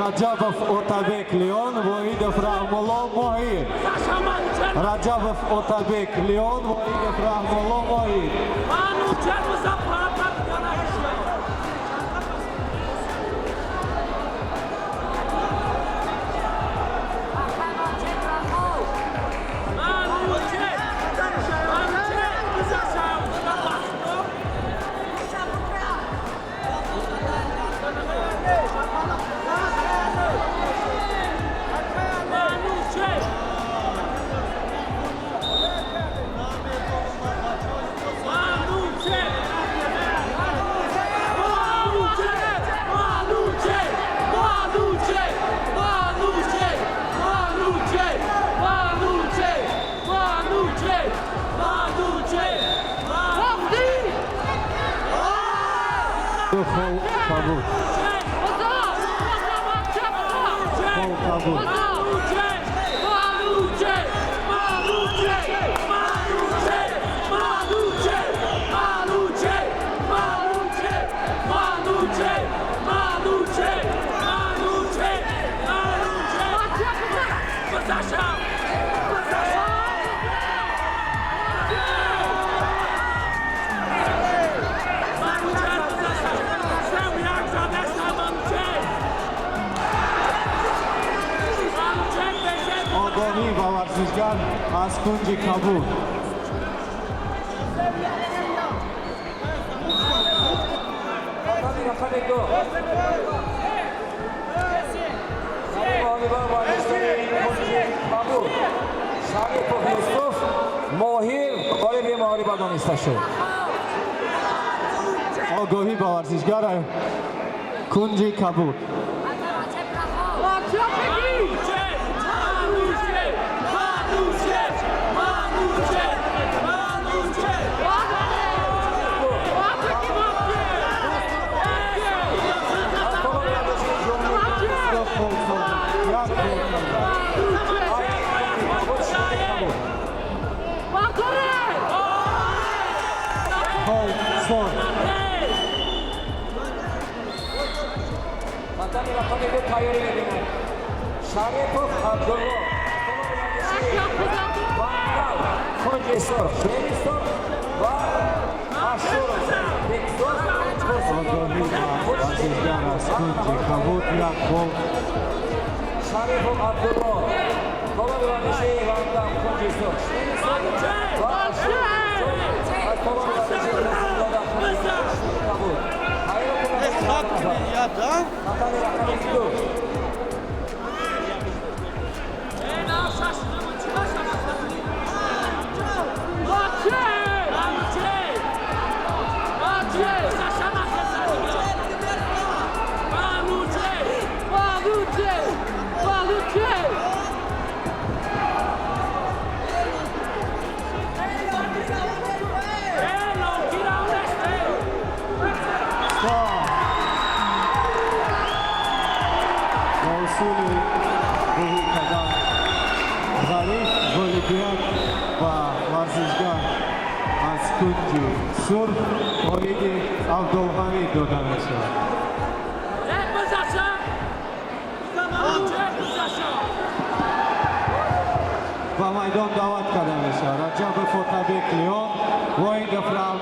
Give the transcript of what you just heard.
Раҷабов Отабек Леон, Воҳидов Раҳмулло Моҳир. Раҷабов Отабек Леон, Воҳидов Раҳмулло Моҳир. Ду хол қабул. Хол қабул. Огоҳӣ ба варзишгар аз кунҷи кабуд. Татами рақами 2. Дар ин муҳориба варзишгари кунҷи кабуд Шарипов Юсуф Моҳир ғолиби муҳориба дониста шуд. Огоҳӣ ба варзишгар кунҷи кабуд. Аз толори варзишии Ҷумҳурии Ду хол қабул. Як хол қабул. Хол сурх. Татами рақами 2 тайёрӣ мебинад Шарипов Абдулло аз толори варзишии Вандал, кунҷи сурх, шлеми сурх ва Ашуров Бекзод. Огоҳӣ ба варзишгар аз кунҷи кабуд, як хол. Шарипов Абдулло, толори варзишии Вандал, кунҷи сурх, шлеми сурх ва Ашуров Бекзод аз толори варзишии Турсунзода, кунҷи сурх, шлеми кабуд. Татами рақами 2. Стоп! Ба усули гӯҳӣ кардан ғариф ғолибият ба варзишгар аз кунҷи сурх Воҳиди Абдулҳамид дода мешавад. Ба майдон даъват карда мешавад Раҷабов Отабек Леон, Воҳидов Раҳмон.